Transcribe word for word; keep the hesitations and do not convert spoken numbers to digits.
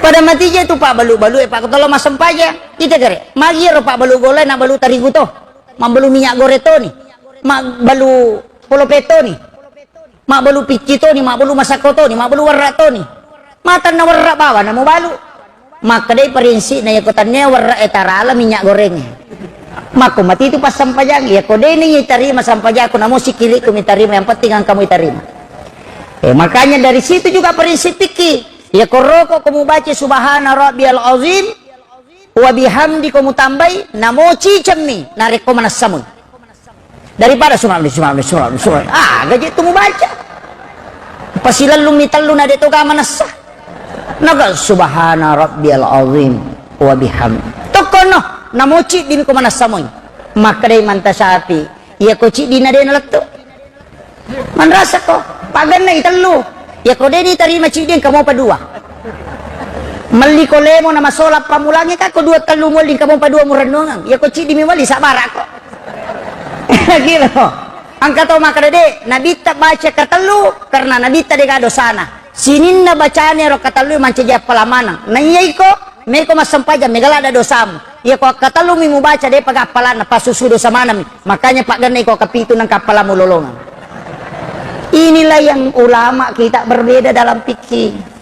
Pada mati je tu pabbalu-balu e, Pak, tolo massempajang. Ite kere, magi ro pabbalu gole na balu tarigu to. Mabbalu minyak goreng toni. Mabbalu polope toni. Mabbalu picci toni, mabbalu masakko toni, mabbalu warra toni. Matanna warra bawang na mubalu. Makkedai parinsikna, yako tannia warra e tarala minyak goreng e. Makko mati tu passempajang, yako deni itarima sampajangku, namo sikiriku mitarima, yang penting engkamu itarima. Eh, makanya dari situ juga prinsip fikih. Yako roko ko mubaca subhana rabbiyal azim wa bihamdi ko mutambai, namo cicemmi narekko manassamui. Daripada sumabli, sumabli, sumabli, sumabli. Ah, gaji tu mubaca. Pasilellumi tellu na de toga manassa. Naga subhana rabbiyal azim wa bihamdi. Tokkono, namo ciddimi ko manassamui. Makkedai manta sapi, iya ko ciddi na de nalettu. Manrasako, pagennai tellu. Yako deni tarima ciddi engka mopa dua. Melli ko lemo na masola pamulangi ka ko dua tellu molli engka mopa dua murennuangeng. Yako ciddi mi molli sabarako. Gitu. Engka to makkeda de, nabitta baca katellu karena nabitta dega dosana. Sininna bacane ro katellu mancaji appala maneng. Na iya iko, meko massempajang mega ladda dosamu. Iya ko akkatellumi mubaca depa ga appalanna, passusu dosa manami. Makanya paggenna iko kapitu nang kappalamu lolongang. Inilah yang ulama kita berbeda dalam fikih.